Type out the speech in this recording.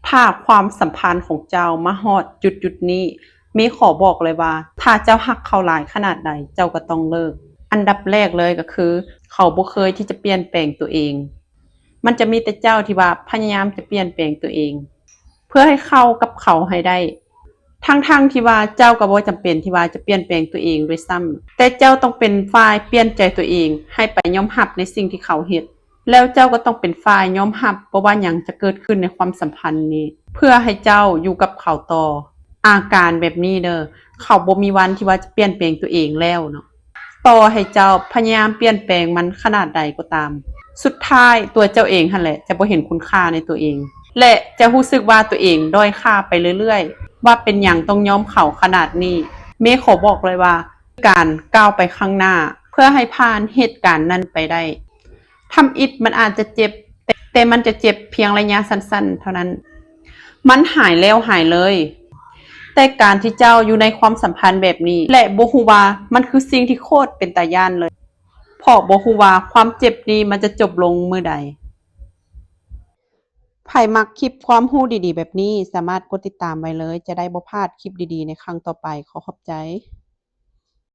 ຖ້າຄວາມສຳພັນຂອງເຈົ້າມາຮອດຈຸດໆນີ້, ເມຂໍບອກເລີຍວ່າ ຖ້າເຈົ້າຮັກເຂົາຫຼາຍຂະໜາດໃດ, ເຈົ້າກໍຕ້ອງເລີກ. ອັນດັບແລກເລີຍກໍຄື ເຂົາບໍ່ເຄີຍທີ່ຈະປ່ຽນແປງຕົວເອງ. ມັນຈະມີແຕ່ເຈົ້າທີ່ວ່າພະຍາຍາມຈະປ່ຽນແປງຕົວເອງ ເພື່ອໃຫ້ເຂົ້າກັບເຂົາໃຫ້ໄດ້. ທັງໆທີ່ວ່າເຈົ້າກໍບໍ່ຈຳເປັນທີ່ວ່າຈະປ່ຽນແປງຕົວເອງດ້ວຍຊ້ຳ, ແຕ່ເຈົ້າຕ້ອງເປັນຝ່າຍປ່ຽນໃຈຕົວເອງໃຫ້ໄປຍອມຮັບໃນສິ່ງທີ່ເຂົາເຮັດ. ແລ້ວເຈົ້າກໍຕ້ອງເປັນຝ່າຍຍອມຮັບ ບໍ່ວ່າຫຍັງຈະເກີດຂຶ້ນໃນຄວາມສຳພັນນີ້ ເພື່ອໃຫ້ເຈົ້າຢູ່ກັບເຂົາຕໍ່. ອາການແບບນີ້ເດີ, ເຂົາບໍ່ມີວັນທີ່ວ່າຈະປ່ຽນແປງຕົວເອງແລ້ວເນາະ. ຕໍ່ໃຫ້ເຈົ້າພະຍາຍາມປ່ຽນແປງມັນຂະໜາດໃດກໍຕາມ, ສຸດທ້າຍຕົວເຈົ້າເອງຫັ້ນແຫຼະຈະບໍ່ເຫັນຄຸນຄ່າໃນຕົວເອງ ແລະ ຈະຮູ້ສຶກວ່າຕົວເອງດ້ອຍຄ່າໄປເລື້ອຍໆ. ວ່າເປັນຫຍັງຕ້ອງຍອມເຂົາຂະໜາດນີ້? ເມຂໍບອກເລີຍວ່າ ການກ້າວໄປຂ້າງໜ້າ ເພື່ອໃຫ້ຜ່ານເຫດການນັ້ນໄປໄດ້. ທຳອິດມັນອາດຈະເຈັບ, ແຕ່ມັນຈະເຈັບພຽງໄລຍະສັ້ນໆເທົ່ານັ້ນ. ມັນຫາຍແລ້ວຫາຍເລີຍ. ແຕ່ການທີ່ເຈົ້າຢູ່ໃນຄວາມສຳພັນແບບນີ້ ແລະ ບໍ່ຮູ້ວ່າມັນຄືສິ່ງທີ່ໂຄດເປັນຕາຢ້ານເລີຍ, ເພາະບໍ່ຮູ້ວ່າຄວາມເຈັບນີ້ມັນຈະຈົບລົງມື້ໃດ. ໃຜມັກຄລິບຄວາມຮູ້ດີໆແບບນີ້ ສາມາດກົດຕິດຕາມໄວ້ເລີຍ, ຈະໄດ້ບໍ່ພາດຄລິບດີໆໃນຄັ້ງຕໍ່ໄປ. ຂໍຂອບໃຈ.